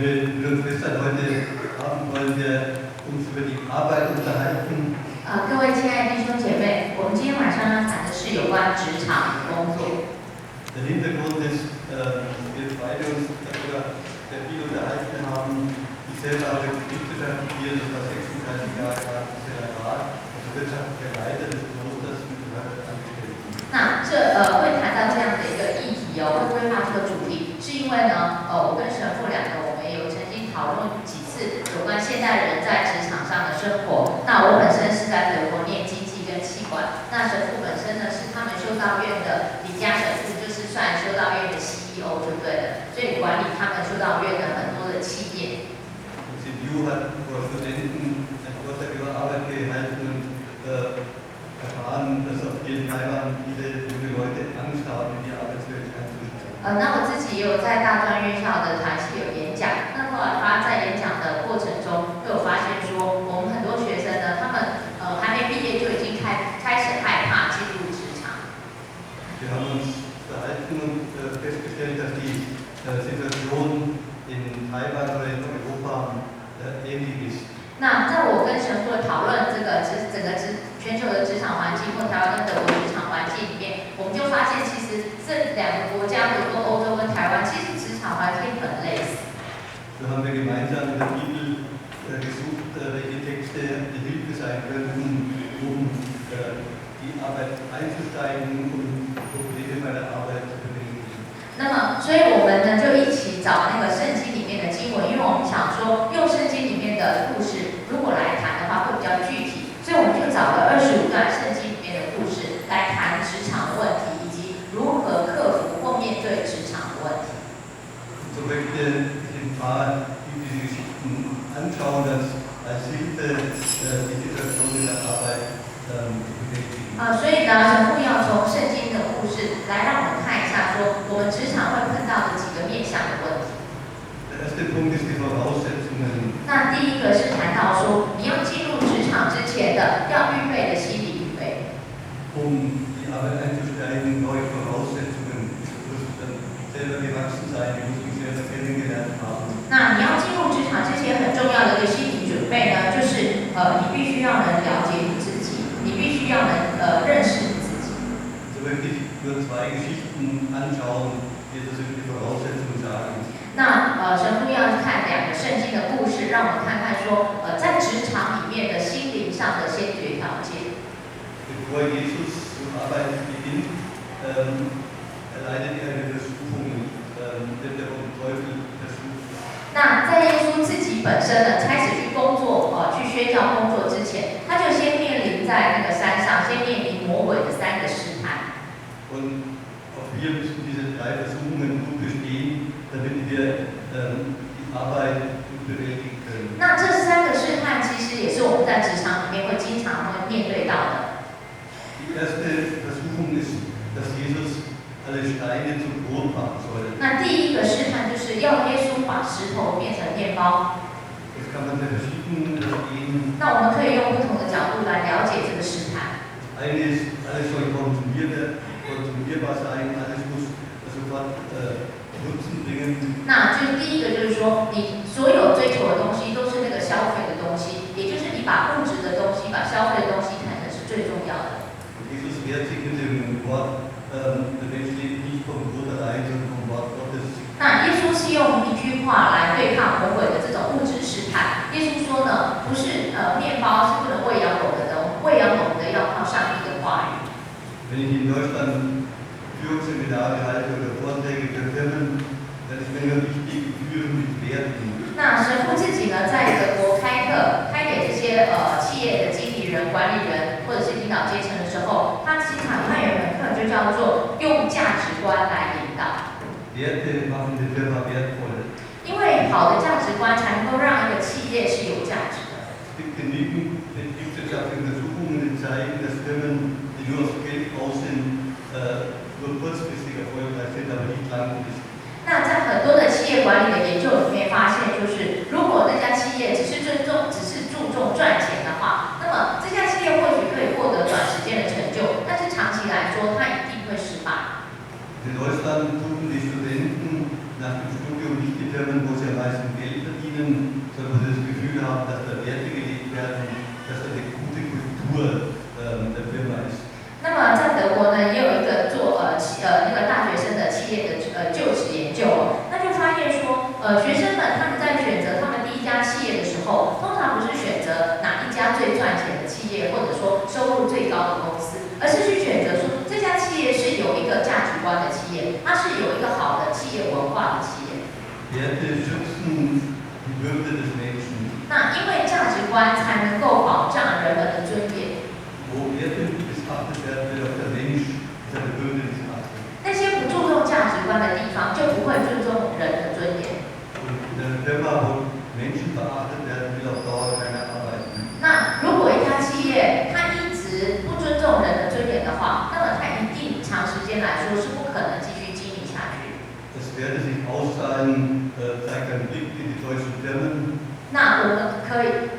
Liebe Schwestern, heute Abend wollen wir uns über die Arbeit unterhalten. 各位亲爱的弟兄姐妹，我们今天晚上要谈的是有关职场的工作。 Der Hintergrund ist, wir beide uns darüber sehr viel unterhalten haben. Ich selber habe Betriebswirtschaft studiert und war 36 Jahre Rat, also wirtschaftlicher Leiter des Klosters mit 300 Angestellten. 那这会谈到这样的一个议题哦，会规划这个主题，是因为呢，我跟神父两个，我们有曾经讨论几次有关现代人在职场上的生活。那我本身是在德国念经济跟企管，那神父本身呢是他们修道院的李家神父，就是算修道院的 CEO 就对了，所以管理他们修道院的很多的企业。 Und CDU hat vor Studenten einen Vortrag über Arbeit gehalten und erfahren, dass auch hier in Taiwan viele junge Leute Angst haben, in die Arbeitswelt einzusteigen. 那我自己也有在大专院校的团契有演讲，那后来在演讲的过程中，就有发现说，我们很多学生呢，他们还没毕业就已经开始害怕进入职场。 Wir haben uns unterhalten und festgestellt, dass die Situation in Taiwan oder in Europa ähnlich ist. 那在我跟神父讨论这个职整个职全球的职场环境或台湾跟德国职场环境里面，我们就发现其实这两个国家，比如说欧洲跟台湾，其实职场环境很类似。 So haben wir gemeinsam in der Bibel gesucht, welche Texte die Hilfe sein könnten, um die Arbeit einzusteigen und Probleme bei der Arbeit zu bewältigen. 那么，所以我们呢就一起找那个圣经里面的经文，因为我们想说用圣经里面的故事，如果来谈的话会比较具体，所以我们就找了25段圣经里面的故事来谈职场的问题，以及如何克服或面对职场的问题。 So möchte ich ein paar biblische Geschichten anschauen, als Hilfe, die Situation in der Arbeit zu bewältigen. 所以呢，神父要从圣经的故事来让我们看一下，说我们职场会碰到的几个面向的问题。 Der erste Punkt ist die Voraussetzungen. 那第一个是谈到说，你要进入职场之前的要预备的心理预备。 Um die Arbeit einzusteigen, neue Voraussetzungen. Ich muss dann selber gewachsen sein, ich muss mich selber kennengelernt haben. 那你要进入职场之前，很重要的一个心理准备呢，就是你必须要能了解你自己，你必须要能认识你自己。 So möchte ich nur zwei Geschichten anschauen, die etwas über die Voraussetzungen sagen. 那神父要看两个圣经的故事，让我们看看说，在职场里面的心灵上的先决条件。 Bevor Jesus zu arbeiten beginnt, erleidet er eine Versuchung, wird er vom Teufel versucht. 那在耶稣自己本身呢，开始去工作，去宣教工作之前，他就先面临在那个山上，先面临魔鬼的三个试探。 Und auch wir müssen diese drei Versuchungen gut bestehen, damit wir die Arbeit gut bewältigen können. 那这三个试探其实也是我们在职场里面会经常会面对到的。 Die erste Versuchung ist, dass Jesus alle Steine zu Brot machen soll. 那第一个试探就是要耶稣把石头变成面包。 Das kann man sehr verschieden verstehen. 那我们可以用不同的角度来了解这个试探。 Das eine ist, alles soll konsumierbar sein, alles muss sofort Nutzen bringen. 那就是第一个就是说，你所有追求的东西都是那个消费的东西，也就是你把物质的东西、把消费的东西看成是最重要的。 Und Jesus wehrt sich mit dem Wort, der Mensch lebt nicht vom Brot allein, sondern vom Wort Gottes. 那耶稣是用一句话来对抗魔鬼的这种物质试探。耶稣说呢，不是面包是不能喂养我们的，喂养我们的要靠上帝的话语。 Wenn ich in Deutschland Führungsseminare halte oder Vorträge für Firmen, dann ist mir immer wichtig, Führen mit Werten. 那神父自己呢，在德国开课，开给这些企业的经理人、管理人或者是领导阶层的时候，他经常他有一门课就叫做用价值观来领导。 Werte machen die Firma wertvoll. 因为好的价值观才能够让一个企业是有价值的。 Es gibt genügend betriebswirtschaftliche Untersuchungen, die zeigen, dass Firmen, die nur auf Geld aus sind, nur kurzfristig erfolgreich sind, aber nicht langfristig. 那在很多的企业管理的研究里面发现，就是如果那家企业只是尊重、只是注重赚钱的话，那么这家企业或许可以获得短时间的成就，但是长期来说，它一定会失败。 In Deutschland suchen die Studenten nach dem Studium nicht die Firmen, wo sie am meisten Geld Werte gelebt werden, dass eine gute Kultur der Firma ist. 那么在德国呢，也有一个做呃企呃那个大学生的企业的就职研究哦，那就发现说，学生们他们在选择他们第一家企业的时候，通常不是选择哪一家最赚钱的企业，或者说收入最高的公司，而是去选择说这家企业是有一个价值观的企业，它是有一个好的企业文化的企业。 Werte schützen die Würde des Menschen. 那因为价值观才能够保障人们的尊严。 Wo Werte missachtet werden, wird auch der Mensch seine Würde missachtet. 那些不注重价值观的地方，就不会尊重人的尊严。 Und in einer Firma, wo Menschen verachtet werden, will auf Dauer keiner arbeiten. 那如果一家企业它一直不尊重人的尊严的话，那么它一定长时间来说是不可能继续经营下去。 Das Werte sich auszahlen, zeigt ein Blick in die deutschen Firmen. 那我们可以，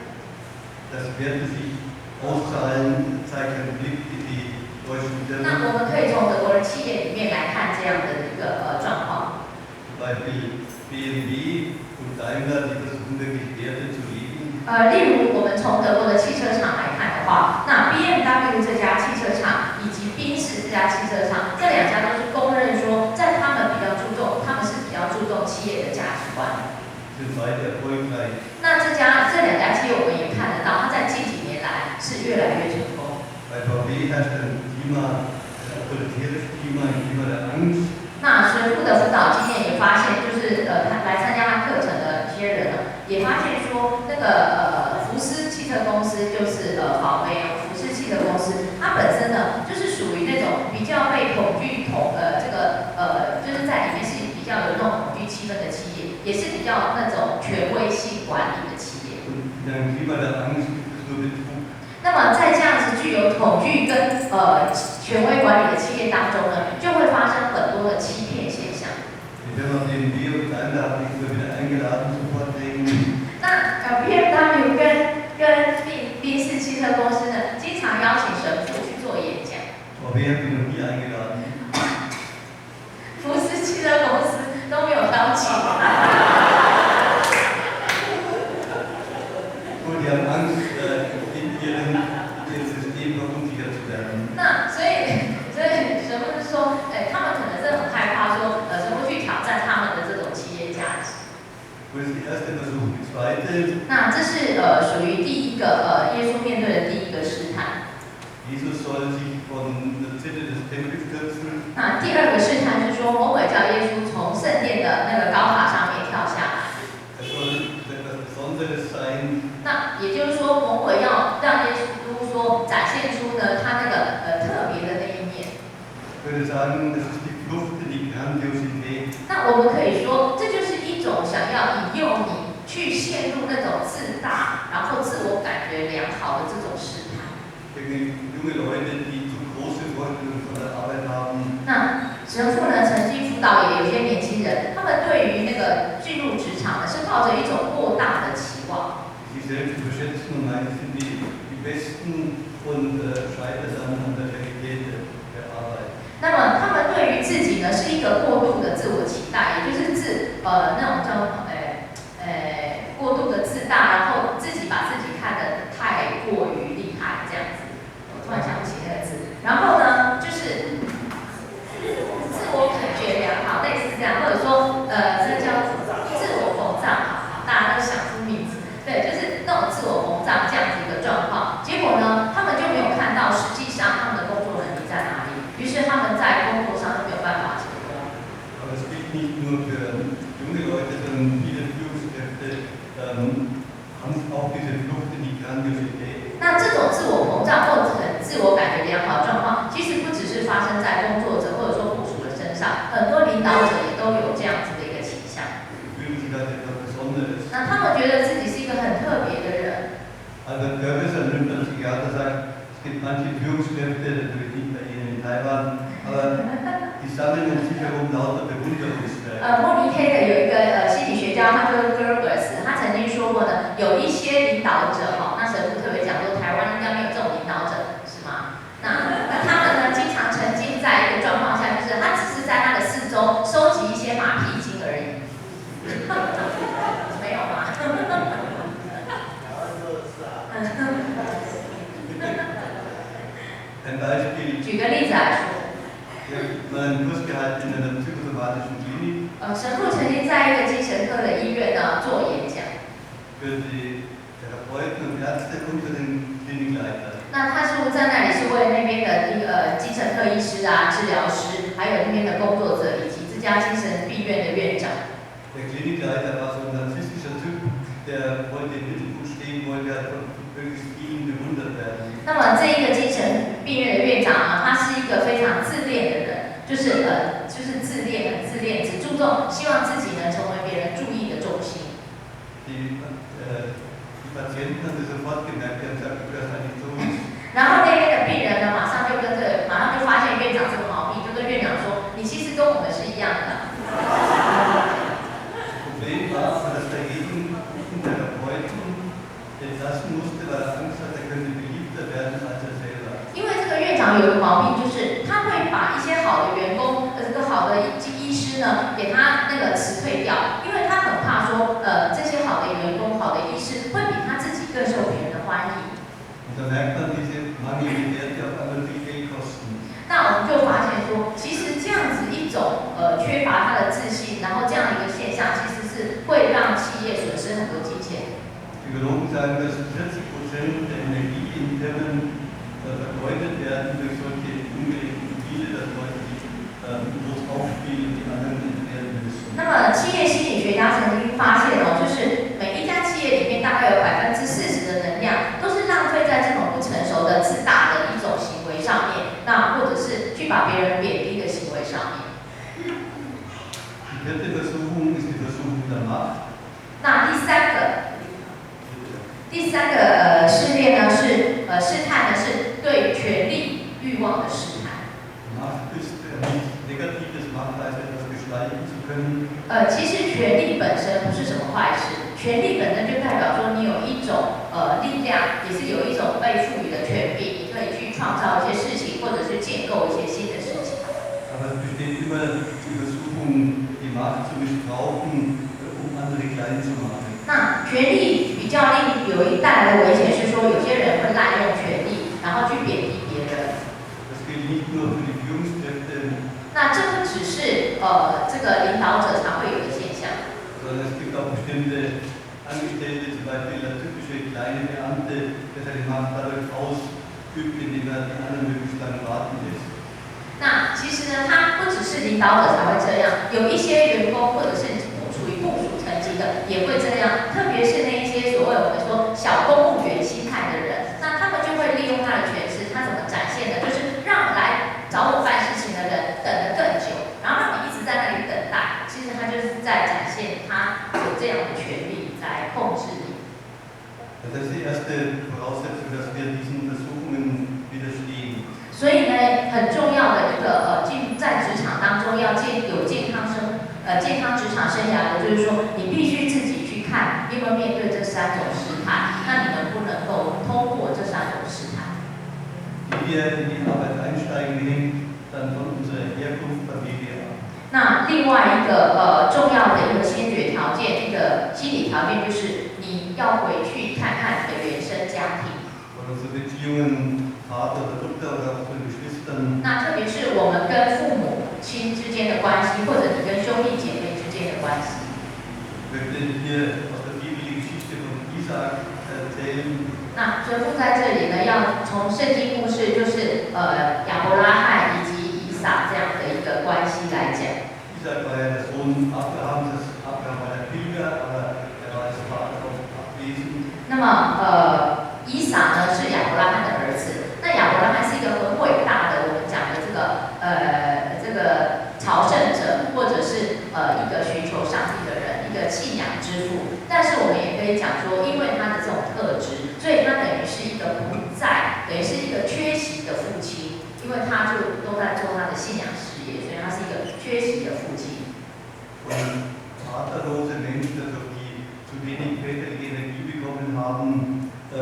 Dass Werte sich auszahlen, zeigt ein Blick in die deutschen 那 Firmen. 我们可以从德国的企业里面来看这样的一个状况。 Zum Beispiel BMW und Daimler, die versuchen, wirklich Werte zu leben. 例如我们从德国的汽车厂来看的话，那 BMW 这家汽车厂以及宾士这家汽车厂，这两家都是公认说，在他们比较注重，他们是比较注重企业的价值观。 Sind beide erfolgreich. 那这两家企业我们也看得到，它在近几年来是越来越成功。 Bei VW herrscht ein Klima, ein autoritäres Klima, ein Klima der Angst. 那神父的辅导经验也发现，就是他来参加他课程的一些人呢，也发现说，那个福斯汽车公司就是VW 福斯汽车公司，它本身呢就是属于那种比较被恐惧统呃这个呃就是在里面是比较有那种恐惧气氛的企业，也是比较那种权威性管理的企业。 Und in einem Klima der Angst gibt es nur Betrug. 那么在这样子具有恐惧跟权威管理的企业当中呢，就会发生很多的欺骗现象。 Die Firma BMW und Daimler hat mich immer wieder eingeladen zu Vorträgen. 那BMW 跟宾士汽车公司呢，经常邀请神父去做演讲。 VW hat mich noch nie eingeladen. 福斯汽车公司都没有邀请。 Gut, die haben Angst, in ihrem System verunsichert zu werden. 那所以神父是说，哎，他们可能是很害怕说，神父去挑战他们的这种企业价值。 Gut, das ist die erste Versuchung. Die zweite, 那这是属于第一个耶稣面对的第一个试探。 Jesus soll sich von der Zinne des Tempels stürzen. 那第二个试探是说，魔鬼叫耶稣从圣殿的那个高塔上面跳下来。 Er soll etwas Besonderes sein. 那也就是说，魔鬼要让耶稣说展现出呢他那个特别的那一面。 Ich würde sagen, das ist die Flucht in die Grandiosität. 那我们可以说，这就是一种想要引诱你去陷入那种自大，然后自我感觉良好的这种试探。 Irgendwie junge Leute, die zu große Vorstellungen von der Arbeit haben, 那神父呢，曾经辅导也有些年轻人，他们对于那个进入职场呢，是抱着一种过大的期望。 sich selbst überschätzen und meinen, sie sind die Besten und scheitern dann an der Realität der Arbeit. 那么他们对于自己呢，是一个过度的自我期待，也就是那种叫过度的自大，然后自己把自己看得太过于厉害这样子。我突然想不起那个字。然后呢，就是自我感觉良好，类似这样，或者说这叫自我膨胀，好，大家都想出名字，对，就是那种自我膨胀这样子一个状况。结果呢，他们就没有看到实际上他们的工作能力在哪里，于是他们在工作上就没有办法成功。 Aber es gilt nicht nur für junge Leute, sondern viele Führungskräfte haben auch diese Flucht in die Grandiosität. 那这种自我膨胀或者很自我感觉良好的状况，其实不只是发生在工作者或者说部属的身上，很多领导者也都有这样子的一个倾向。 Die fühlen sich als etwas Besonderes. 那他们觉得自己是一个很特别的人。 Albert Goerges, ein Lübecker Psychiater, sagt, es gibt manche Führungskräfte, natürlich nicht bei Ihnen in Taiwan, aber die sammeln um sich herum lauter Bewunderungswerke. 慕尼黑的有一个心理学家，他就是 Gergers，他曾经说过呢，有一些领导者哈，那神父特别讲说，台湾应该没有这种领导者，是吗？那他们呢，经常沉浸在一个状况下，就是他只是在他的四周收集一些马屁精而已。没有吗？台湾都 Für die Therapeuten und Ärzte und für den Klinikleiter. 那他是在那里是为那边的一个精神科医师啊、治疗师，还有那边的工作者，以及这家精神病院的院长。 Der Klinikleiter war so ein narzisstischer Typ, der wollte im Mittelpunkt stehen, wollte halt von möglichst vielen bewundert werden. 那么这一个精神病院的院长呢，他是一个非常自恋的人，就是自恋，很自恋，只注重希望自己能成为别人注意的中心。 Die Patienten haben das sofort gemerkt, die haben gesagt, du gehörst eigentlich zu uns. 然后那边的病人呢，马上就发现院长这个毛病，就跟院长说：“你其实跟我们是一样的。” Das Problem war, dass der jeden guten Therapeuten entlassen musste, weil er Angst hat, er könnte beliebter werden als er selber. 因为这个院长有一个毛病，就是他会把一些好的员工，这个好的医师呢，给他那个辞退掉，因为他很怕说，这些好的员工、好的医师会比他自己更受别人的欢迎。 Und da merkt man, diese mangelnde Werte auf einmal viel Geld kosten. 那我们就发现说，其实这样子一种缺乏他的自信，然后这样一个现象，其实是会让企业损失很多金钱。 Psychologen sagen, dass 40% der Energie in Firmen vergeudet werden durch solche ungerechten Spiele, dass Leute sich groß aufspielen und die anderen entbehren müssen. 那么企业心理学家曾经发现哦，就是每一家企业里面大概有40%的能量都是浪费在这种不成熟的自大的一种行为上面，那或者是去把别人贬低的行为上面。 Die vierte Versuchung ist die Versuchung der Macht. 那第三个试炼呢是试探呢是对权力欲望的试探。 Macht ist nichts Negatives, Macht heißt, etwas gestalten zu können. 其实权力本身不是什么坏事，权力本身就代表说你有一种力量，也是有一种被赋予的权柄，你可以去创造一些事情，或者是建构一些新的事情。 Aber es besteht immer die Versuchung, die Macht zu missbrauchen, um andere klein zu machen. 那权力比较令有一带来的危险是说，有些人会滥用权力，然后去贬低别人。 Das gilt nicht nur für die Führungskräfte, 那这不只是这个领导者才会有的现象。 sondern es gibt auch bestimmte Angestellte, zum Beispiel der typische kleine Beamte, der seine Macht dadurch ausübt, indem er die anderen möglichst lange warten lässt. 那其实呢，他不只是领导者才会这样，有一些员工或者是处于部属层级的也会这样，特别是那一些所谓我们说小公务员心态的人，那他们就会利用他的权势，他怎么展现的？就是让来找我办事情的人等得更久，然后让你一直在那里等待。其实他就是在展现他有这样的权力在控制你。 Das ist die erste Voraussetzung, dass wir diesen Versuchungen widerstehen. 所以呢，很重要的一个进在职场当中要健康职场生涯的，就是说你必须自己去看你有没有面对这三种试探，那你能不能够通过这三种试探？ Wie wir in die Arbeit einsteigen, hängt dann von unserer Herkunft, Familie ab. 那另外一个重要的一个先决条件，一个心理条件就是你要回去看看你的原生家庭。 Von unseren Beziehungen, Vater oder Mutter oder auch zu den Geschwistern. 那特别是我们跟父母亲之间的关系，或者你跟兄弟姐妹之间的关系。 Ich möchte hier aus der Bibel die Geschichte von Isaak erzählen. 那神父在这里呢，要从圣经故事，就是亚伯拉罕以及以撒这样的一个关系来讲。 Isaak war ja der Sohn Abrahams, Abraham war der Pilger, aber er war als Vater auch abwesend. 那么以撒呢是亚伯拉罕的儿子。那亚伯拉罕是一个很伟大的，我们讲的这个朝圣者，或者是一个寻求上帝的人，一个信仰之父。但是我们也可以讲说，因为他的这种特质，所以他等于是一个不在，等于是一个缺席的父亲，因为他就都在做他的信仰事业，所以他是一个缺席的父亲。 Und vaterlose Menschen, also die zu wenig väterliche Energie bekommen haben, die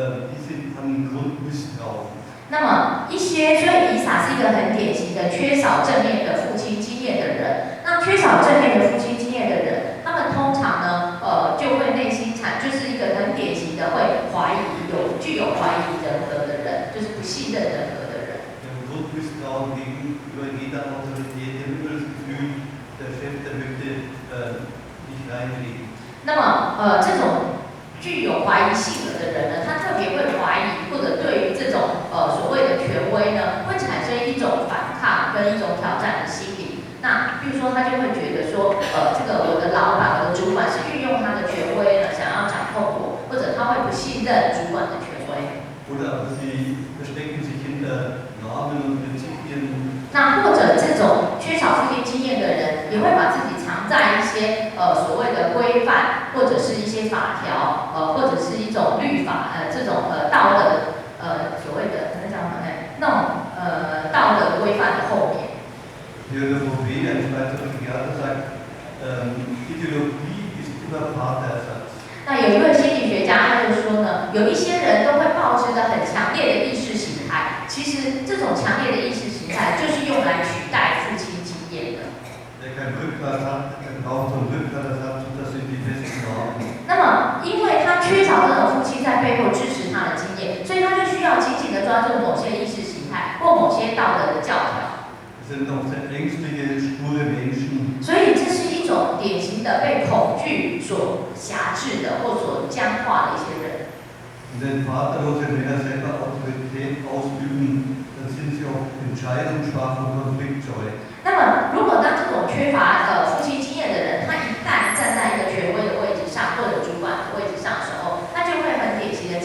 haben ein Grundmisstrauen. 那么一些，所以以撒是一个很典型的缺少正面的父亲经验的人。那缺少正面的父亲经验的人，他们通常呢，就会内心产，就是一个很典型的会怀疑，具有怀疑人格的人，就是不信任人格的人。 Die haben Grundmisstrauen gegenüber jeder Autorität, die haben immer das Gefühl, der Chef, der möchte nicht reinreden. 那么，这种具有怀疑性格的人呢，他特别会怀疑，或者对于这种所谓的权威呢，会产生一种反抗跟一种挑战的心理。那比如说，他就会觉得说，这个我的老板、我的主管是运用他的权威呢，想要掌控我，或者他会不信任主管的权威。 Oder aber sie verstecken sich hinter Normen und Prinzipien. 那或者这种缺少父亲经验的人，也会把自己藏在一些所谓的规范，或者是一些法条，或者是一种律法，这种道德，所谓的怎么讲呢？那种道德规范的后面。 Theodor Forbet, ein Schweizer Psychiater, sagt, Ideologie ist immer Vaterersatz. 那有一位心理学家，他就说呢，有一些人都会抱持着很强烈的意识形态，其实这种强烈的意识形态就是用来取代父亲经验的。 Wer kein Rückgrat hat, der braucht so einen Rückgratersatz und das sind die festen Normen. 那么，因为他缺少这种父亲在背后支持他的经验，所以他就需要紧紧的抓住某些意识形态或某些道德的教条。 Das sind auch sehr ängstliche, sture Menschen. 所以这是一种典型的被恐惧所辖制的或所僵化的一些人。 Und wenn Vaterlose Männer selber Autorität ausüben, dann sind sie auch entscheidungsschwach und konfliktscheu. 那么，如果当这种缺乏父亲经验的人，他一旦站在一个权威的位置上或者主管的位置上的时候，他就会很典型的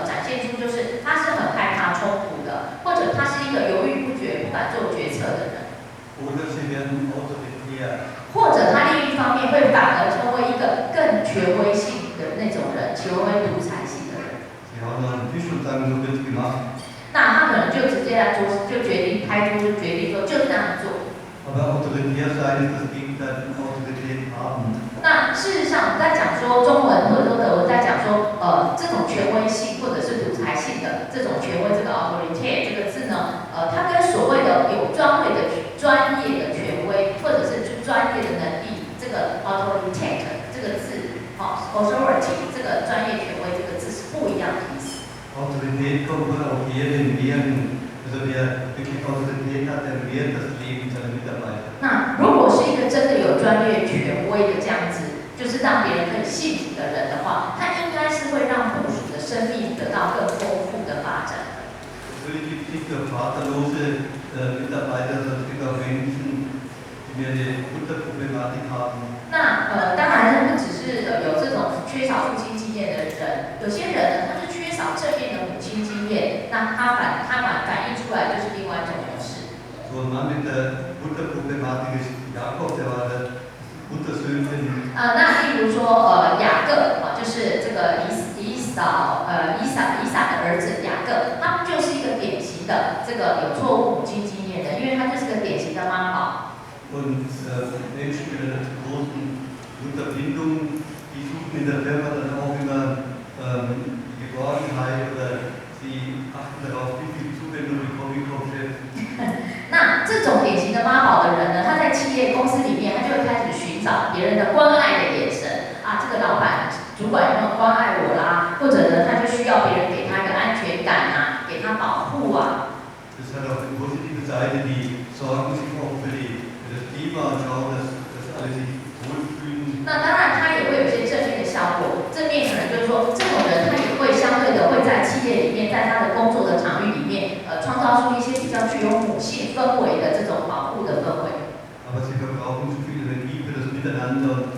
展现出就是他是很害怕冲突的，或者他是一个犹豫不决、不敢做决策的人。 Oder sie werden autoritär. 或者他另一方面会反而成为一个更权威性的那种人，权威独裁性的人。 Sie hauen an den Tisch und sagen, so wird's gemacht. 那他可能就直接在桌就决定拍桌就决定说就这样做。 Aber autoritär sein ist das Gegenteil von Autorität haben. 那事实上，我们在讲说中文或者说德文在讲说，这种权威性或者是独裁性的这种权威，这个 Autorität 这个字呢，它跟所谓的有专业的权威或者是专业的能力，这个 Autorität 这个字，好，authority 这个专业权威这个字是不一样的意思。 Autorität kommt von augere, mehren. Also wer wirklich Autorität hat, der mehrt das Leben seiner Mitarbeiter. 那如果是一个真的有专业权威的这样子，就是让别人可以信服的人的话，他应该是会让部属的生命得到更丰富的发展的。 Natürlich gibt es nicht nur vaterlose Mitarbeiter, sondern es gibt auch Menschen, die mehr eine Mutterproblematik haben. 那当然是不只是有这种缺少父亲经验的人，有些人呢，他是缺少正面的母亲经验，那他反映出来就是另外一种模式。 So ein Mann mit der Mutterproblematik ist Jakob, der war das Muttersöhnchen. 那例如说雅各啊，就是这个以扫的儿子雅各，他就是一个典型的这个有错误母亲经验的，因为他就是个典型的妈宝。 Und Menschen mit einer zu großen Mutterbindung, die suchen in der Firma dann auch immer die Geborgenheit oder sie achten darauf, wie viel Zuwendung bekomme ich vom Chef. 那这种典型的妈宝的人呢，他在企业公司里面，他就会开始寻找别人的关爱的眼神啊，这个老板、主管有没有关爱我啦？或者呢，他就需要别人给他一个安全感啊，给他保护啊。 Das hat auch eine positive Seite, die sorgen sich auch für das Klima und schauen, dass alle sich wohlfühlen. 那当然，他也会有一些正面的效果。正面可能就是说，这种人他也会相对的会在企业里面，在他的工作的场域里面，创造出一些比较具有母性氛围的这种保护的氛围。 Aber sie verbrauchen zu viel Energie für das Miteinander und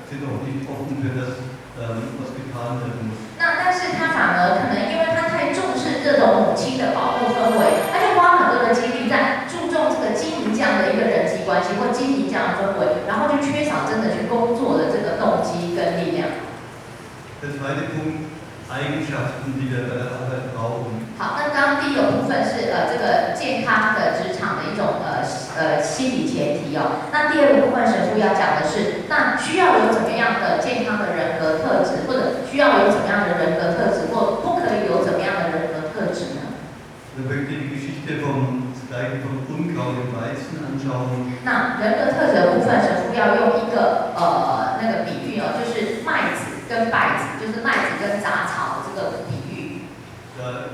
sind auch nicht offen für das, was getan werden muss. 那但是他反而可能因为他太重视这种母亲的保护氛围，他就花很多的精力在注重这个经营这样的一个人际关系或经营这样的氛围，然后就缺少真的去工作的这个动机跟力量。 Der zweite Punkt, Eigenschaften, die wir bei der Arbeit brauchen. 好，那刚刚第一个部分是这个健康的职场的一种心理前提哦。那第二个部分神父要讲的是，那需要有怎么样的健康的人格特质，或者需要有怎么样的人格特质，或不可以有怎么样的人格特质呢？ Da möchte ich die Geschichte vom Gleichnis vom Unkraut im Weizen anschauen. 那人格特质的部分，神父要用一个那个比喻哦，就是麦子跟稗子，就是麦子跟杂草的这个比喻。 Da,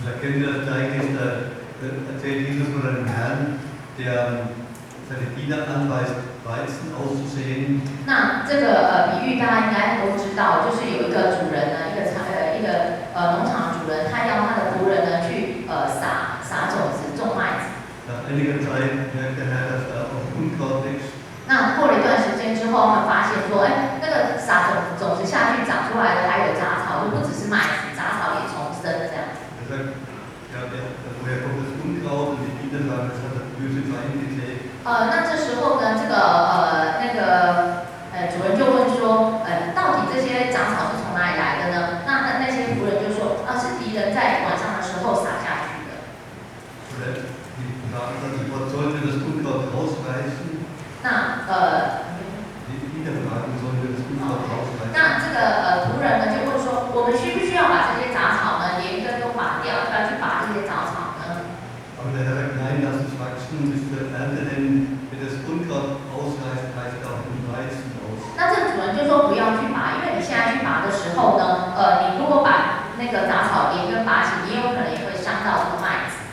vielleicht kennt ihr das Gleichnis, da erzählt Jesus von einem Herrn, der seine Diener anweist, Weizen auszusäen. 那这个比喻大家应该都知道，就是有一个主人呢，一个农场主人，他要他的仆人呢去撒种子，种麦子。 Nach einiger Zeit merkt der Herr, dass da auch Unkraut wächst. 那过了一段时间之后，他们发现说，哎，那个撒种子下去长出来的还有杂草，就不只是麦子，杂草也丛生这样。 Er sagt, ja, woher kommt das Unkraut? Und die Diener sagen, das hat der böse Feind gesät. 那这时候呢，这个呃那个呃主人就问说，到底这些杂草是从哪里来的呢？那些仆人就说，啊，是敌人在晚上的时候撒下去的。 Oder die fragen dann sofort, sollen wir das Unkraut rausreißen? Die Diener fragen, sollen wir das Unkraut rausreißen? 那这个仆人呢就问说，我们需不需要把这些杂草呢连根都拔掉？要不要去拔这些杂草呢？ Aber der Herr sagt, nein, lass es wachsen bis zur Ernte, denn wenn das Unkraut ausreißt, reißt er auch den Weizen aus. 那这个主人就说不要去拔，因为你现在去拔的时候呢，你如果把那个杂草连根拔起，你有可能也会伤到这个麦子。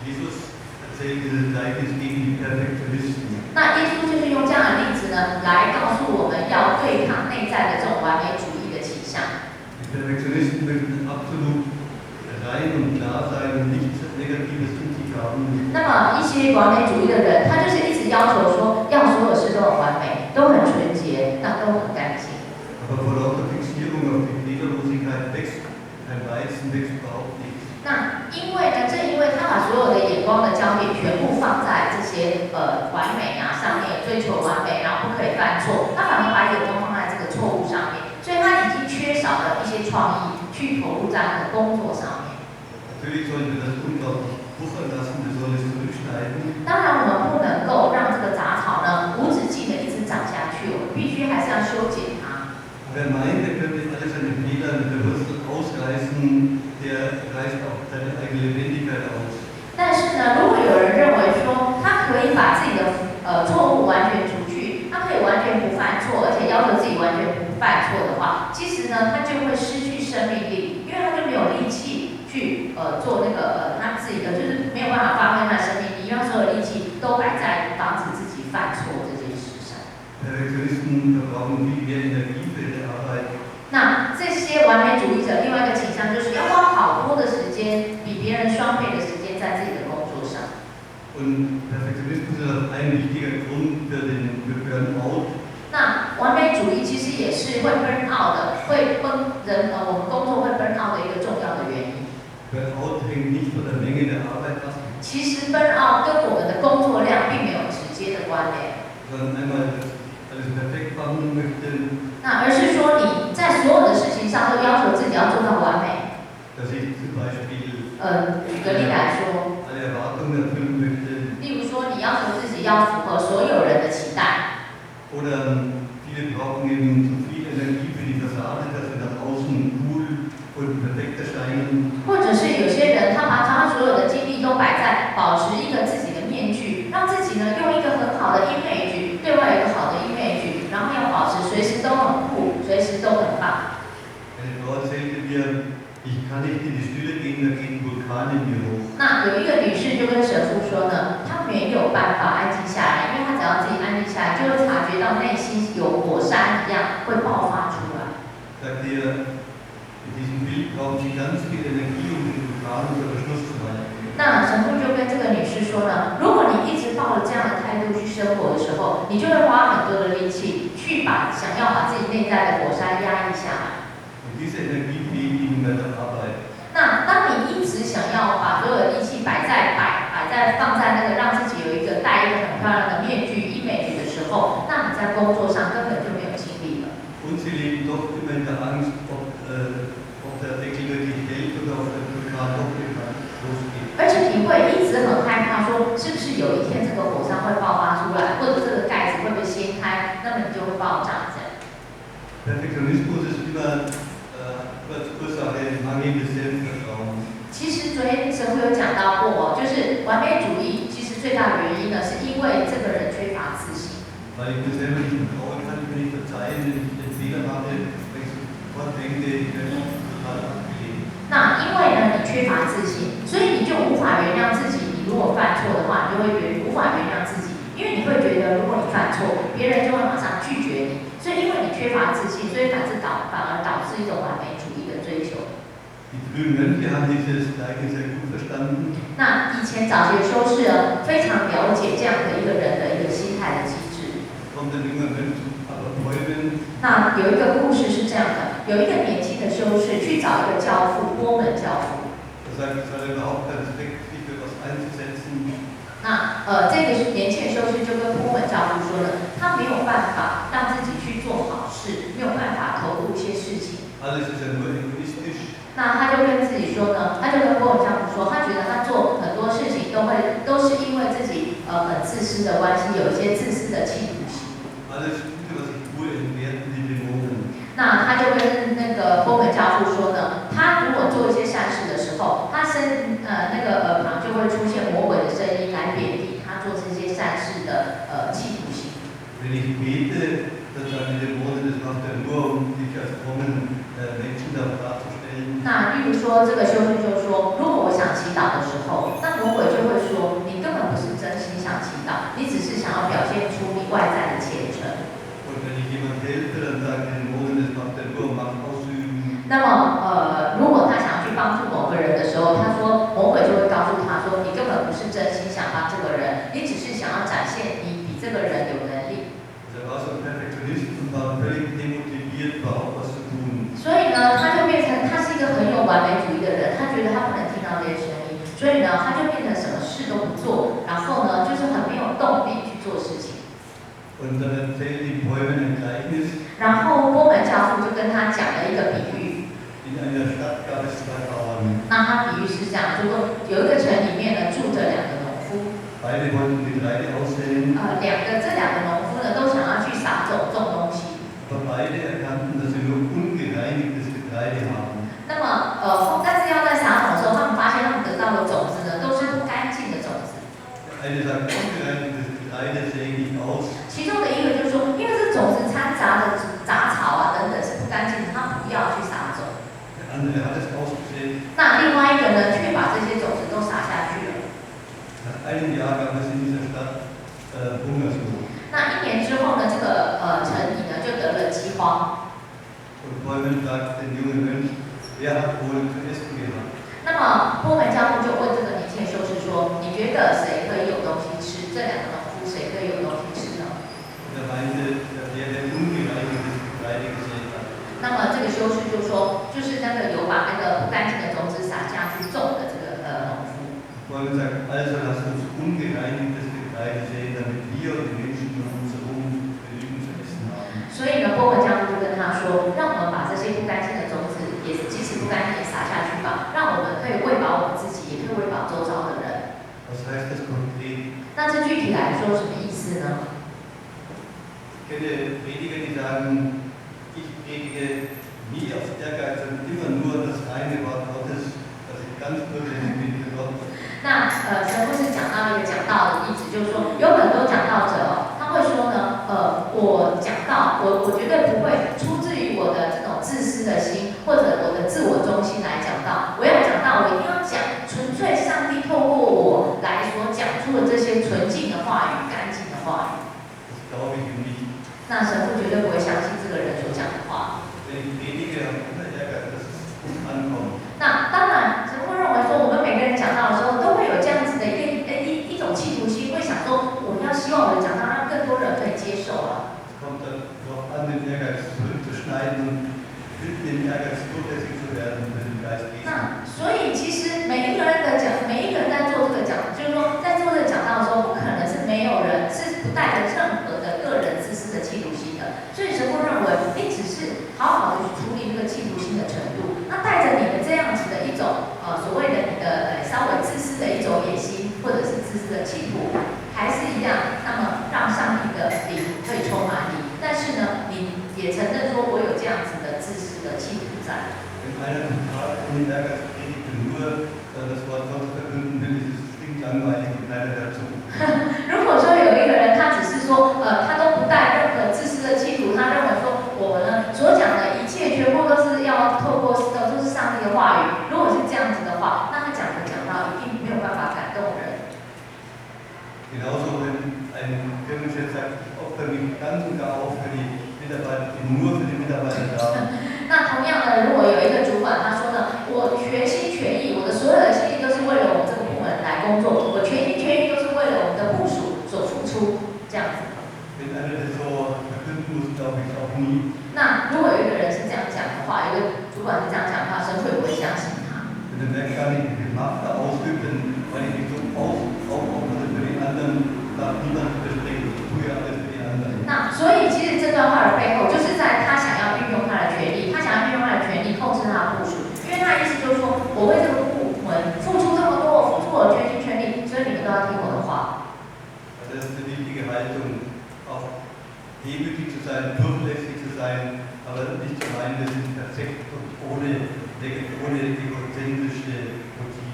Jesus erzählt dieses Gleichnis gegen die Perfektionisten. 那耶稣就是用这样的例子呢，来告诉我们要对抗内在的这种完美主义的倾向。 Die Perfektionisten möchten absolut rein und klar sein und nichts Negatives in sich haben. 那么一些完美主义的人，他就是一直要求说，要所有事都很完美，都很纯洁，那都很干净。 Aber vor lauter Fixierung auf die Fehlerlosigkeit wächst kein Weizen, wächst überhaupt nichts. 那因为呢，正因为他把所有的眼光的焦点全部放在这些完美啊上面，追求完美，然后不可以犯错，他反而把眼光放在这个错误上面，所以他已经缺少了一些创意去投入在他的工作上面。 Natürlich sollen wir das Unkraut nicht wuchern lassen, wir sollen es zurückschneiden. 当然，我们不能够让这个杂草呢无止境的一直长下去，我们必须还是要修剪它。 Wer meint, er könnte alle seine Fehler mit der Wurzel ausreißen, der reißt auch seine eigene Lebendigkeit aus. 但是呢，如果有人认为说他可以把自己的错误完全除去，他可以完全不犯错，而且要求自己完全不犯错的话，其实呢，他就会失去生命力，因为他就没有力气去做那个他自己的，就是没有办法发挥他的生命力，因为他所有力气都摆在防止自己犯错这件事上。 Perfektionisten verbrauchen viel mehr Energie für ihre Arbeit. 那这些完美主义者另外一个倾向就是要花好多的时间，比别人双倍的时间在自己的工作上。 Und Perfektionismus ist auch ein wichtiger Grund für Burnout. 那完美主义其实也是会 burn out 的，会崩人呃，我们工作会 burn out 的一个重要的原因。 Burnout hängt nicht von der Menge der Arbeit ab, 其实 burn out 跟我们的工作量并没有直接的关联， sondern einmal, dass ich alles perfekt machen möchte, 那而是说你在所有的事情上都要求自己要做到完美。 dass ich zum Beispiel 举个例来说， alle Erwartungen erfüllen möchte 例如说你要求自己要符合所有人的期待， oder viele brauchen eben zu viel Energie für die Fassade, dass sie nach außen cool und perfekt erscheinen. 或者是有些人他把他所有的精力都摆在保持一个自己的面具，让自己呢用一个很好的 image，对外有一个好的 image，然后要保持随时都很酷，随时都很棒。 Eine Frau erzählte mir, ich kann nicht in die Stille gehen, da geht ein Vulkan in mir hoch. 那有一个女士就跟神父说呢，她没有办法安静下来，因为她只要自己安静下来，就会察觉到内心有火山一样会爆发出来。 Sagte ihr, mit diesem Bild brauchen Sie ganz viel Energie, um den Vulkan unter Verschluss zu halten. 那神父就跟这个女士说呢，如果你一直抱着这样的态度去生活的时候，你就会花很多的力气去把想要把自己内在的火山压抑下来。 Und diese Energie fehlt Ihnen bei der Arbeit. 那当你一直想要把所有的力气摆在摆摆在放在那个让自己有一个戴一个很漂亮的面具 image 的时候，那你在工作上根本就没有精力了。 Und sie leben doch immer in der Angst, ob der Deckel wirklich hält oder ob der Vulkan doch irgendwann losgeht. 而且你会一直很害怕，说是不是有一天这个火山会爆发出来，或者这个盖子会被掀开，那么你就会爆炸这样。 Perfektionismus ist immer als Ursache mangelndes Selbstvertrauen. 其实昨天神父有讲到过哦，就是完美主义其实最大的原因呢，是因为这个人缺乏自信。 Weil ich mir selber nicht vertrauen kann, ich mir nicht verzeihen, wenn ich den Fehler mache, weil ich sofort denke, ich werde total abgelehnt. 那因为呢，你缺乏自信，所以你就无法原谅自己。你如果犯错的话，你就会无法原谅自己，因为你会錯，別人就會馬上拒絕你。所以因為你缺乏自信，所以反而導致一種完美主義的追求。 Die frühen Mönche haben dieses Gleichnis sehr gut verstanden. 那以前早期的修士呢，非常了解這樣的一個人的一個心態的機制。 Kommt ein junger Mönch zu Abbot Poimen. 那有一個故事是這樣的，有一個年輕的修士去找一個教父，波門教父。 Er sagt, es hat überhaupt keinen Zweck, sich für was einzusetzen. 那這個年輕的修士就跟波門教父說呢，他沒有辦法讓自己去做好事，沒有辦法投入一些事情。 Alles ist ja nur egoistisch. 那他就跟自己說呢，他就跟波門教父說，他覺得他做很多事情都是因為自己很自私的關係，有一些自私的企圖心。 Alles Gute, was ich tue, entwerten die Dämonen. 那他就跟那個波門教父說呢，他如果做一些善事的時候，他身那個耳旁就會出現魔鬼的聲音來貶低他做這些善事的企圖心。 Wenn ich bete, dann sagen die Dämonen, das macht er nur, um dich als frommen Menschen da darzustellen. 那例如說，這個修士就說，如果我想祈禱的時候，那魔鬼就會說，你根本不是真心想祈禱，你只是想要表現出你外在的虔誠。 Und wenn ich jemand helfe, dann sagen die Dämonen, das macht er nur, um Macht auszuüben. 那麼如果他想要去幫助某個人的時候，他說魔鬼就會告訴他說，你根本不是真心想幫這個人，你只是想要展現你比這個人有能力。 Also er war so ein Perfektionist und war völlig demotiviert, überhaupt was zu tun. 所以呢，他就變成他是一個很有完美主義的人，他覺得他不能聽到這些聲音，所以呢，他就變成什麼事都不做，然後呢，就是很沒有動力去做事情。 Und dann erzählt ihm Poimen ein Gleichnis. 然後波門教父就跟他講了一個比喻。 In einer Stadt gab es zwei Bauern. 那他比喻是這樣，就說有一個城裡面呢住着兩個農夫。 Beide wollten Getreide aussäen. 這兩個農夫呢都想要去撒種種東西。 Aber beide erkannten, dass sie nur ungereinigtes Getreide haben. 那麼但是要在撒種的時候，他們發現他們得到的種子呢都是不乾淨的種子。 Der eine sagt, ungereinigtes Getreide säe ich aus. 其中的一個就是說，因為這種子摻雜的雜草啊等等是不乾淨的，他不要去撒種。 Der andere hat es ausgesät. 那另外一個呢，卻把這些種子都撒下去了。 Nach einem Jahr gab es in dieser Stadt Hungersnot. 那一年之後呢，這個城裡呢就得了饑荒。 Und Poimen fragt den jungen Mönch, wer hat wohl zu essen gehabt? 那麼波門教父就問這個年輕的修士說：“你覺得誰可以有東西吃？這兩個農夫誰可以有東西吃呢？” Und er meinte, der, der ungereinigtes Getreide gesät hat. 那麼這個修士就說：“就是那個有把那個不乾淨的種子撒下去種的這個農夫。” Poimen sagt, also lass uns ungereinigtes Getreide säen, damit wir und die Menschen um uns herum genügend zu essen haben. 所以呢，波門教父就跟他說：“讓我們把這些不乾淨的種子，也即使不乾淨也撒下去吧，讓我們可以餵飽我們自己，也可以餵飽周遭的人。” Was heißt das konkret? 那這具體來說什麼意思呢？ Ich kenne Prediger, die sagen, ich predige nie aus Ehrgeiz, sondern immer nur das reine Wort Gottes, dass ich ganz durchlässig bin für Gott. 那神父是講到一個講道的例子，就是說有很多講道者哦，他會說呢，我講道，我絕對不會出自於我的這種自私的心或者我的自我中心來講道，我要講道，我一定要講純粹上帝透過我來所講出的這些純淨的話語、乾淨的話語。 Das glaube ich ihm nicht. 那神父絕對不會相信這個人所講的話。 Wenn ich predige, habe ich immer Ehrgeiz, dass es gut ankommt. 那當然，神父認為說，我們每個人講道的時候，都會有這樣子的一個一種企圖心，會想說，我要希望我的講道讓更多人可以接受啊。 Es kommt darauf an, den Ehrgeiz zurückzuschneiden und den Ehrgeiz durchlässig zu werden für den Geist Jesu. 那所以其實每一個人的講，每一個人在做這個講，就是說在做這個講道的時候，不可能是沒有人是不帶着任何的個人自私的企圖心的。所以神父認為，你只是好好的去處理那個企圖心的程度，那帶着你的這樣子的一種所謂的你的稍微自私的一種野心，或者是自私的企圖，還是一樣，那麼讓上帝的靈可以充滿你。但是呢，你也承認說我有這樣子的自私的企圖在。 Wenn einer total ohne Ehrgeiz predigt und nur das Wort Gottes verkünden will, ist es stinklangweilig und keiner hört zu. 如果說有一個人，他只是說，他都不帶任何自私的企圖，他認為說我們呢所講的一切全部都是要透過都是上帝的話語。如果是這樣子的話，那他講的講道一定沒有辦法感動人。 Genauso, wenn ein Firmenchef sagt, ich opfere mich ganz und gar auf für die Mitarbeiter, bin nur für die Mitarbeiter da. 那同样的，如果有一个主管他说呢，我全心全意，我的所有的心力都是为了我们这个部门来工作，我全心全意都是为了我们的部属所付出，这样子。 Wenn einer das so verkünden muss, glaube ich auch nie. 那如果有一个人是这样讲的话，有一个主管是这样讲的话，神父也不会相信他。 Wenn er merkt gar nicht, wie viel Macht er ausübt, dann, weil ich mich so aufopfere für die anderen, darf niemand widersprechen. Ich tue ja alles für die anderen. 那所以其实这段话的背后，就是在他想要运用他的权力，他想要运用他的权力控制他的部属，因为他的意思就是说，我为这个部门付出这么多，我付出我全心全力，所以你们都要听我的话。 Also das ist eine wichtige Haltung, auch demütig zu sein, durchlässig zu sein, aber nicht zu meinen, wir sind perfekt und ohne egozentrische Motive.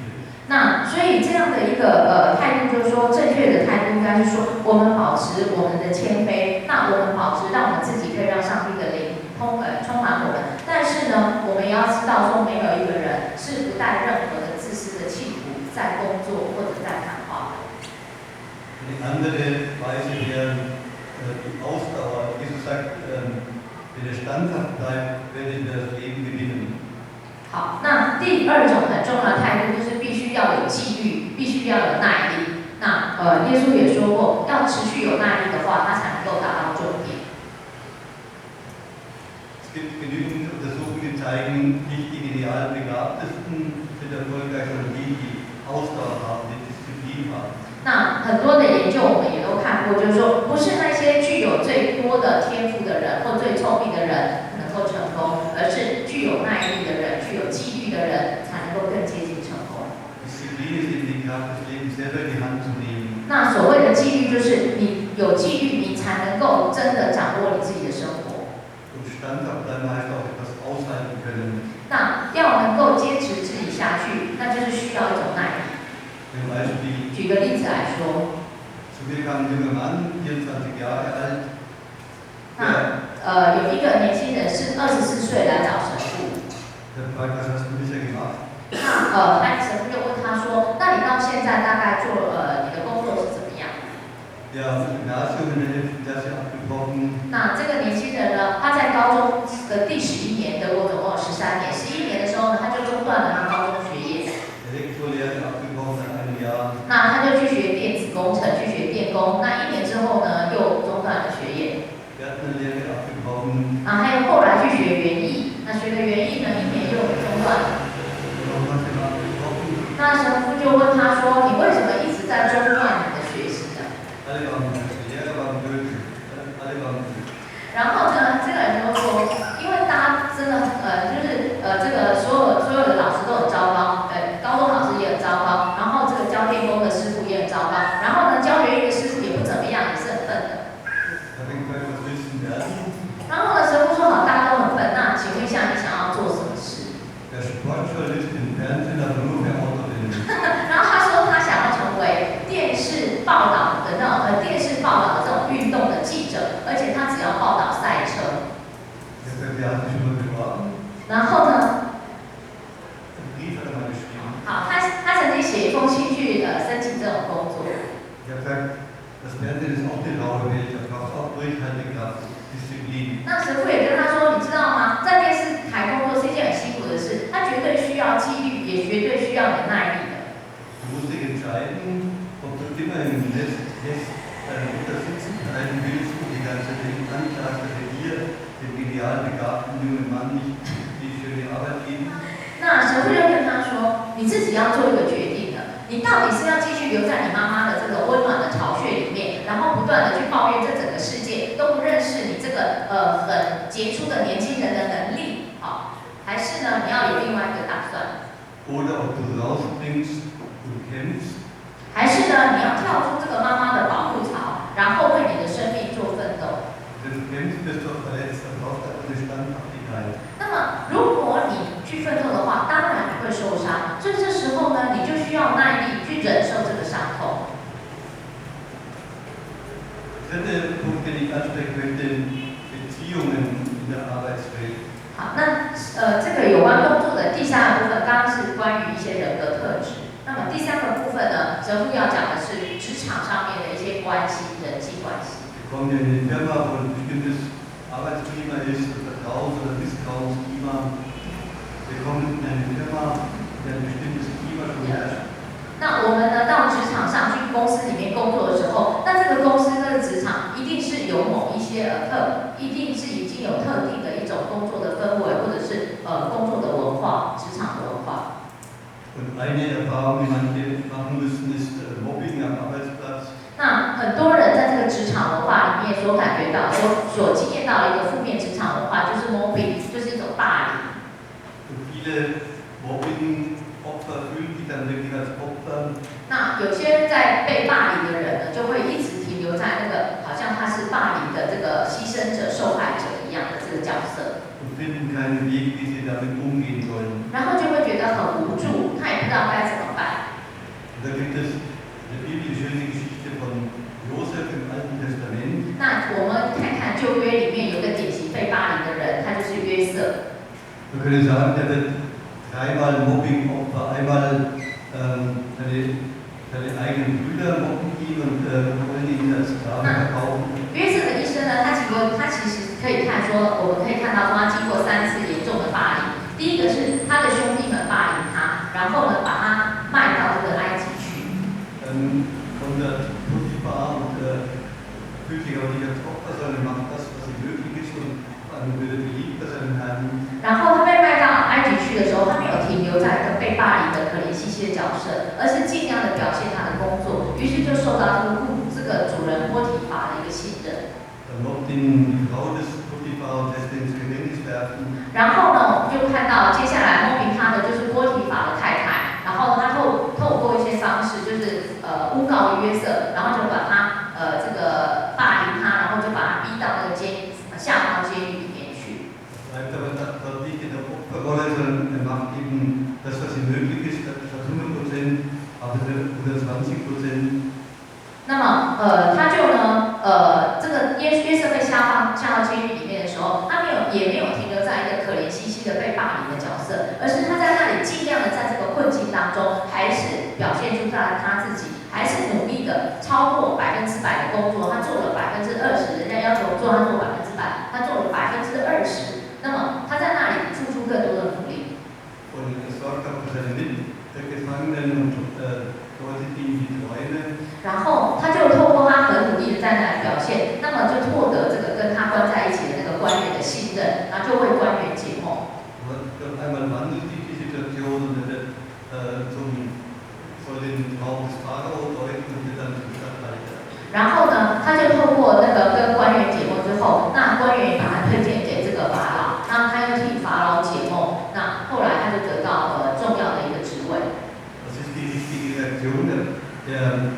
那所以这样的一个态度，就是说正确的态度应该是说，我们保持我们的谦卑，那我们保持让我们自己可以让上帝的灵充满我们。但是呢，我们也要知道说，没有一个人是不带任何的自私的企图在工作或者在谈话的。 Die andere Weise wäre die Ausdauer. Jesus sagt, wenn ihr standhaft bleibt, werdet ihr das Leben gewinnen. 好，那第二种很重要的态度就是必须要有纪律，必须要有耐力。那耶稣也说过，要持续有耐力的话，他才能够达到终点。 Es gibt genügend Untersuchungen, die zeigen, nicht die genial Begabtesten sind erfolgreich, sondern die, die Ausdauer haben, die Disziplin haben. 那很多的研究我们也都看过，就是说，不是那些具有最多的天赋的人或最聪明的人能够成功，而是具有耐力的人、具有纪律的人才能够更接近成功。 Disziplin ist eben die Kraft, das Leben selber in die Hand zu nehmen. 那所谓的纪律，就是你有纪律，你才能够真的掌握你自己的生活。 Und standhaft bleiben heißt auch etwas aushalten können. 那要能够坚持自己下去，那就是需要一种耐力。 Zum Beispiel, 举个例子来说， zu mir kam ein junger Mann, 24 Jahre alt, 那 der, 有一个年轻人是24岁来找神父。 der fragt, was hast du bisher gemacht? 那他神父就问他说：“那你到现在大概做你的工作是怎么样？” Ja, das Gymnasium in der 11. Klasse abgebrochen, 那这个年轻人呢，他在高中的第11年，德国总共有13年，十一年的时候呢，他就中断了他高中学业。 Elektrolehre abgebrochen nach einem Jahr, 那他就去学电子工程，去学电工。那一年之后呢，又中断了学业。 Gärtnerlehre abgebrochen. 啊，还有后来去学园艺，那学了园艺呢，一年又中断了。 Warum hast du immer abgebrochen? 那神父就问他说：“你为什么一直在中断你的学习呢？” Alle waren blöd, die Lehrer waren blöd, alle waren blöd. 然后呢，这个人就说，因为大家真的就是这个所有的老师都很糟糕，高中老师也很糟糕，然后这个教电工的师傅也很糟糕，然后呢，教园艺的师傅也不怎么样，也是很笨的。 Da habe ich gefragt, was willst du denn werden? 然后呢，神父说好，大家都很笨，那请问一下，你想要做什么事？ Der Sportjournalist im Fernsehen, aber nur für Autorennen. 然后他说他想要成为电视报道的这种运动的记者，而且他只要报道赛车。 Ich habe gesagt, wer hat sich schon mal beworben? 然后呢， Einen Brief hat er mal geschrieben. 好，他曾经写一封信去申请这种工作。 Ich habe gesagt, das Fernsehen ist auch die raue Welt, da braucht es auch Durchhaltekraft, Disziplin. 那神父也跟他说，你知道吗？在电视台工作是一件很辛苦的事，他绝对需要纪律，也绝对需要你的耐力的。 Du musst dich entscheiden, ob du immer im Nest deiner Mutter sitzen bleiben willst und die ganze Welt anklagst, dass sie dir, dem genial begabten jungen Mann, nicht die schöne Arbeit geben. 那神父就跟他说，你自己要做一个决定的，你到底是要继续留在你妈妈的这个温暖的巢穴里面，然后不断的去抱怨这整个世界都不认识你这个很杰出的年轻人的能力，好，还是呢你要有另外一个打算？ Oder ob du rausspringst und kämpfst 还是呢你要跳出这个妈妈的保护巢，然后为你的生命做奋斗？ Wenn du kämpfst, wirst du auch verletzt, dann brauchst du eine Standhaftigkeit. 那么如果你去奋斗的话，当然你会受伤，所以这时候呢，你就需要耐力去忍受这个伤痛。 Dritte Punkt, den ich ansprechen möchte, Beziehungen in der Arbeitswelt. 好，那这个有关工作的第三个部分，刚刚是关于一些人格特质。那么第三个部分呢，神父要讲的是职场上面的一些关系、人际关系。 Die Wir kommen ja in eine Firma, wo ein bestimmtes Arbeitsklima ist, ein Vertrauens- oder Misstrauensklima. Wir kommen in eine Firma, in ein bestimmtes Klima schon herrscht. 那我们呢，到职场上去公司里面工作的时候，那这个公司这个职场一定是有某一些呃特，一定是已经有特定的一种工作的氛围，或者是工作的文化，职场的文化。 Und eine Erfahrung, die manche machen müssen, ist Mobbing am Arbeitsplatz. 那很多人在这个职场文化里面所感觉到、所经验到的一个负面职场文化，就是 mobbing，就是一种霸凌。 Und viele Mobbing-Opfer fühlen sich dann wirklich als Opfer. 那有些在被霸凌的人呢，就会一直停留在那个好像他是霸凌的这个牺牲者、受害者一样的这个角色， und finden keinen Weg, wie sie damit umgehen sollen. 然后就会觉得很无助，他也不知道该怎么办。 Und da gibt es in der Bibel die schöne Geschichte von Josef im Alten Testament. 那我们看看旧约里面有个典型被霸凌的人，他就是约瑟。 Man könnte sagen, der wird dreimal Mobbing-Opfer. Einmal seine eigenen Brüder mobben ihn und wollen ihn als Sklaven verkaufen. 约瑟的一生呢，他其实可以看说，我们可以看到说他经过三次严重的霸凌。第一个是他的兄弟们霸凌他，然后呢把他卖到这个埃及去。 Dann kommt der Potiphar und fühlt sich aber nicht als Opfer, sondern macht das, was ihm möglich ist, und auf einmal wird er beliebt bei seinem Herrn. 然后他被卖到埃及去的时候，他没有停留在一个被霸凌的可怜兮兮的角色，而是尽量的表现他的工作，于是就受到这个主人波提乏的一个信任。 Dann mobbt ihn die Frau des Potiphar und lässt ihn ins Gefängnis werfen. 然后呢，我们就看到接下来莫名他的就是波提乏的太太，然后他透过一些方式，就是诬告约瑟，然后就把他这个霸凌他，然后就把他逼到那个监下到监狱里面去。 Bleibt aber dort nicht in der Opferrolle, sondern er macht eben das, was ihm möglich ist, statt 100%, arbeitet er 120%. 那么他就呢这个约瑟被下到监狱里面的时候，他没有也没有停留在一个可怜兮兮的被霸凌的角色，而是他在那里尽量的在这个困境当中，还是表现出他自己，还是努力的超过100%的工作，他做了20%，人家要求做他做100%，他做了20%，那么他在那里付出更多的努力。 Und er sorgt auch für seine Mitgefangenen und deutet ihnen die Träume. 然后他就透过他很努力的在那里表现，那么就获得这个跟他关在一起的那个官员的信任，然后就为官员解梦。 Und auf einmal wandelt sich die Situation und er wird soll den Traum des Pharao deuten und wird dann zum Statthalter. 然后呢，他就透过那个跟官员解梦之后，那官员也把他推荐给这个法老，那他又替法老解梦，那后来他就得到重要的一个职位。 Das ist die richtige Reaktion. Der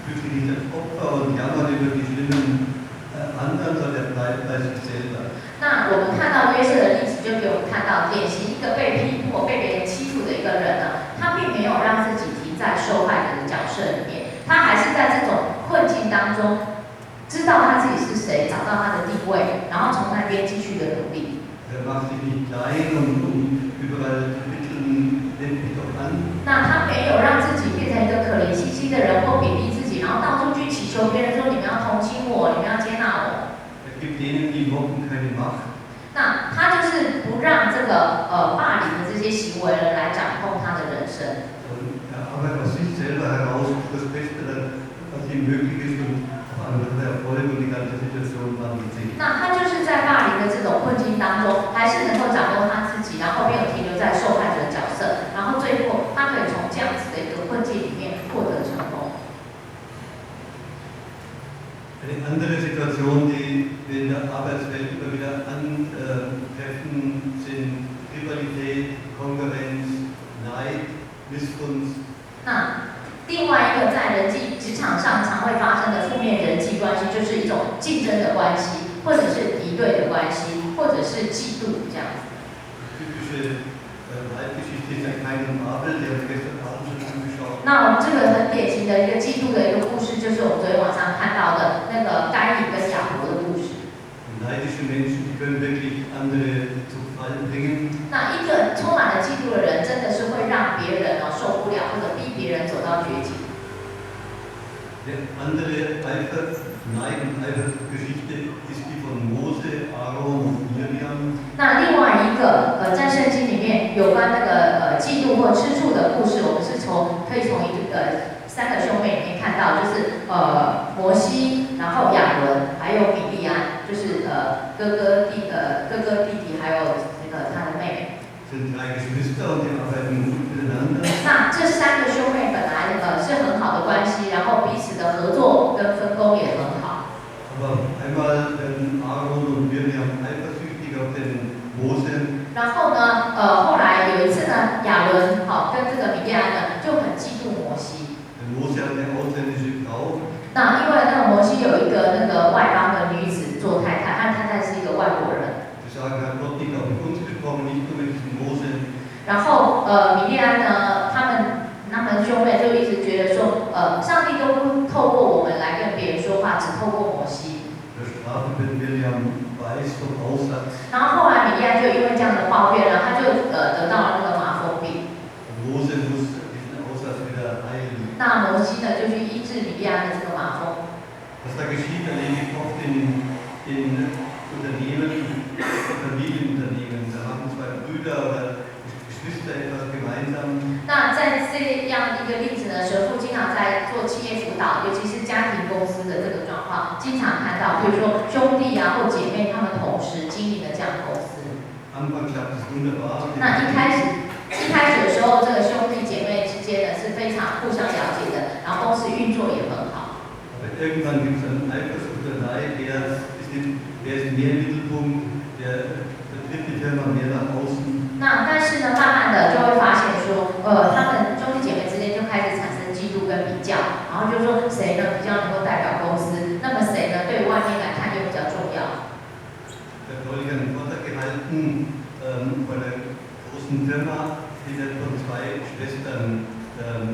fühlt sich nicht als Opfer und jammert über die schlimmen anderen, sondern er bleibt bei sich selber. 那我们看到约瑟的例子，就给我们看到典型一个被逼迫、被别人欺负的一个人呢，他并没有让自己停在受害者的角色里面，他还是在这种困境当中，知道他自己是谁，找到他的定位，然后从那边继续的努力。 Er macht sich nicht klein und überall betteln, nehmt mich doch an. 那他没有让自己变成一个可怜兮兮的人，或贬低自己，然后到处去祈求别人说你们要同情我，你们要接纳我。 Er gibt denen, die mobben, keine Macht. 那他就是不让这个霸凌的这些行为人来掌控他的人生。 Und er arbeitet aus sich selber heraus das Beste, dann, was ihm möglich ist, und auf einmal hat er Erfolg und die ganze Situation wandelt sich. 那他就是在霸凌的这种困境当中，还是能够掌握他自己，然后没有停留在受害者的角色，然后最后他可以从这样子的一个困境里面获得成功。 Eine andere Situation, die wir in der Arbeitswelt immer wieder antreffen, sind Rivalität, Konkurrenz, Neid, Missgunst. 那另外一个在人际职场上常会发生的负面人际关系，就是一种竞争的关系，或者是敌对的关系，或者是嫉妒这样子。 Typische Neidgeschichte ist ja Kain und Abel, die haben wir gestern Abend schon angeschaut. 那我们这个很典型的一个嫉妒的一个故事，就是我们昨天晚上看到的那个该隐跟亚伯的故事。 Neidische Menschen, die können wirklich andere zu Fall bringen. 那一个充满了嫉妒的人，真的是会让别人哦受不了，或者逼别人走到绝境。 Der andere Eifersucht Neid- und Eifersuchtsgeschichte ist die von Mose, Aaron und Miriam. 那另外一个在圣经里面有关那个嫉妒或吃醋的故事，我们是可以从三个兄妹里面看到，就是摩西，然后亚伦，还有米利暗，就是哥哥弟弟，还有那个他的妹妹。 Sind drei Geschwister und die arbeiten gut miteinander. 那这三个兄妹本来是很好的关系，然后彼此的合作跟分工也很好。 Aber einmal werden Aaron und Miriam eifersüchtig auf den Mose. 然后呢，后来有一次呢，亚伦好跟这个米利暗呢就很嫉妒摩西。 Denn Mose hat eine ausländische Frau. 那因为那个摩西有一个那个外邦的女子做太太，他太太是一个外国人。 Sie sagen, hat Gott nicht auch mit uns gesprochen, nicht nur mit diesem Mose? 然后米利暗呢，他们兄妹就一直觉得说，上帝都不透过我们来跟别人说话，只透过摩西。 Zur Strafe wird Miriam weiß vom Aussatz. 然后后来米利暗就因为这样的抱怨呢，他就得到了那个麻风病。 Und Mose muss diesen Aussatz wieder heilen. 那摩西呢就去医治米利暗的这个麻风。 Was da geschieht, erlebe ich oft in Unternehmen, Familienunternehmen. Da machen zwei Brüder oder Geschwister etwas gemeinsam. 那在这样一个例子呢，神父经常在做企业辅导，尤其是家庭公司的这个状况，经常看到，比如说兄弟啊或姐妹，他们同时经营的这样的公司。 Anfang klappt es wunderbar. 那一开始的时候，这个兄弟姐妹之间呢是非常互相了解的，然后公司运作也很好。 Aber irgendwann gibt es dann Eifersucht und Neid, wer ist mehr im Mittelpunkt, wer vertritt die Firma mehr nach außen. 那但是呢，慢慢的就会发现说，他们兄弟姐妹之间就开始产生嫉妒跟比较，然后就说谁呢比较能够代表公司，那么谁呢对外面来看又比较重要。 Ich habe neulich einen Vortrag gehalten von einer großen Firma, die wird von zwei Schwestern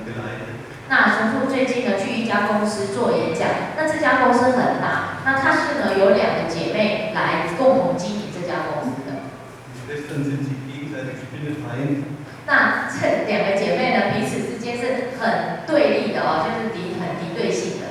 geleitet. 那神父最近呢去一家公司做演讲，那这家公司很大，那它是呢由两个姐妹来共同经营这家公司的。 Die Schwestern sind sich gegenseitig spinnefeind. 那这两个姐妹呢彼此之间是很对立的哦，就是很敌对性的。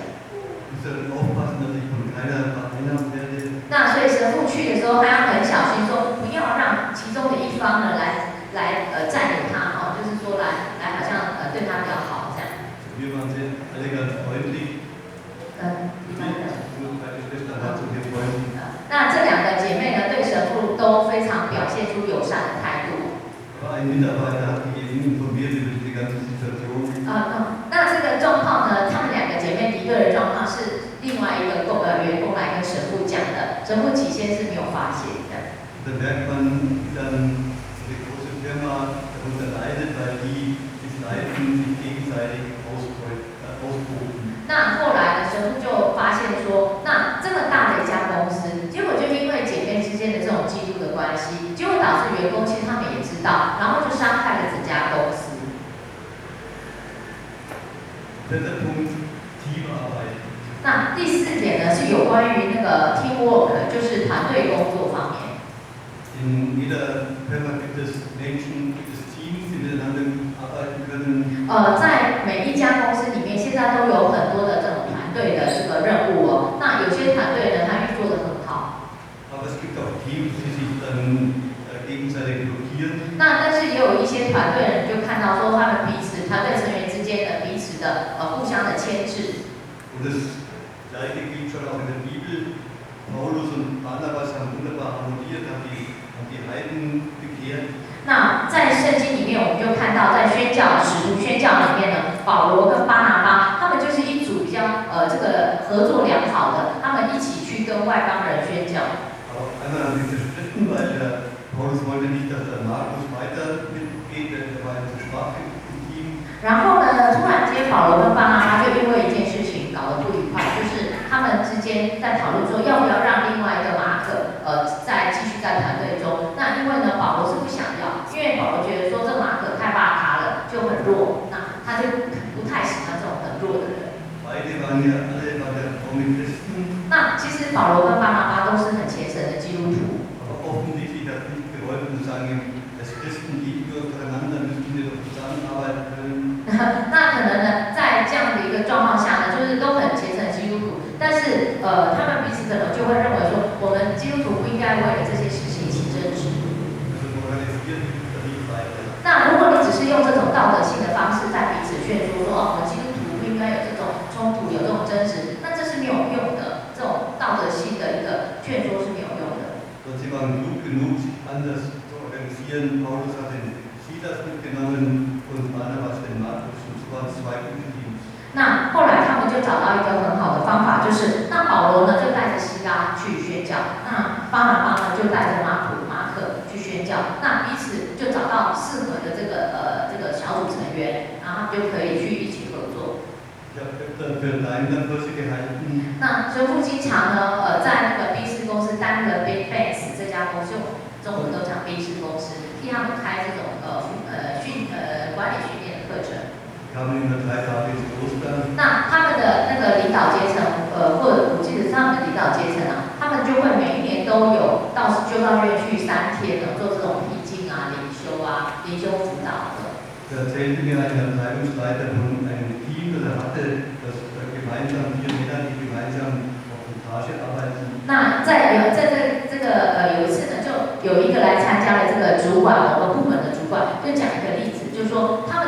Ich muss dann aufpassen, dass ich von keiner vereinnahmt werde. 那所以神父去的时候，他要很小心，说不要让其中的一方呢来占有他哦，就是说来好像对他比较好这样。 Zu mir waren sie alle ganz freundlich. 一般的。 Nur beide Schwestern waren zu mir freundlich. 那这两个姐妹呢，对神父都非常表现出友善的态度。 Aber ein Mitarbeiter hat mich eben informiert über diese ganze Situation. 那这个状况呢，她们两个姐妹敌对的状况是另外一个员工来跟神父讲的，神父起先是没有发现的。 Und dann merkt man, wie dann eine große Firma darunter leidet, weil die, die es leiten, sich gegenseitig ausboten. 那后来呢，神父就发现说，那这么大的一家公司，结果就因为姐妹之间的这种嫉妒的关系，结果导致员工其实他们也知道，然后就伤害了整家公司。 Vierter Punkt, Teamarbeit. 那第四点呢，是有关于那个 teamwork，就是团队工作方面。 In jeder Firma gibt es Menschen, gibt es Teams, die miteinander arbeiten können. 在每一家公司里面，现在都有很多的这种团队的这个任务哦。那有些团队呢，它运作的很好。 Aber es gibt auch Teams, die sich dann gegenseitig blockieren. 那但是也有一些团队呢，你就看到说他们彼此团队成员之间的彼此的互相的牵制。 Und das Gleiche gilt schon auch in der Bibel. Paulus und Barnabas haben wunderbar harmoniert, haben die Heiden bekehrt. 那在圣经里面，我们就看到在宣教使徒宣教里面呢，保罗跟巴拿巴他们就是一组比较这个合作良好的，他们一起去跟外邦人宣教。 Aber auf einmal haben sie sich zerstritten, weil der Paulus wollte nicht, dass der Markus weiter mitgeht, denn der war ihm zu schwach im Team. 然后呢，突然间保罗跟巴拿巴就因为一件事情搞得不愉快，就是他们之间在讨论说要不要让另外一个马可再继续在团队中。那因为呢，保罗是不想要，因为保罗觉得说这马可太大咖了，就很弱，那他就不太喜欢这种很弱的人。 Beide waren ja alle waren ja fromme Christen, 那其实保罗跟巴拿巴都是很虔诚的基督徒， aber offensichtlich hat es nicht geholfen zu sagen, als Christen lieben wir uns untereinander, müssen wir doch zusammenarbeiten können. 那可能呢，在这样的一个状况下呢，就是都很虔诚的基督徒，但是怎麼就會認為說，我們基督徒不應該為了這些事情起爭執？ Also moralisieren hilft da nicht weiter. 那如果你只是用這種道德性的方式在彼此勸說，說哦，我們基督徒不應該有這種衝突，有這種爭執，那這是沒有用的。這種道德性的一個勸說是沒有用的。 Und sie waren klug genug, sich anders zu organisieren. Paulus hat den Silas mitgenommen und Barnabas den Markus. Und so waren es zwei gute Teams. 那後來他們就找到一個很好的方法，就是那保羅呢就帶着西拉去宣教，那巴拿巴呢就帶着馬古馬可去宣教，那彼此就找到適合的這個小組成員，然後他們就可以去一起合作。 Ich habe öfter für Daimler Kurse gehalten. 那神父經常呢，在那個賓士公司擔任 Benz 這家公司，中文都講賓士公司，替他們開這種管理訓練的課程。 Kamen immer 3 Tage ins Kloster. 那他們的那個領導階層，或者我記得是他們的領導階層啊，他們就會每一年都有到修道院去3天呢，做這種避靜啊、靈修啊、靈修輔導的。 Da erzählte mir ein Abteilungsleiter von einem Team, das er hatte, das gemeinsam, vier Männer, die gemeinsam auf Montage arbeiten. 那在有在這這個呃有一次呢，就有一個來參加了這個主管某個部門的主管，就講一個例子，就是說他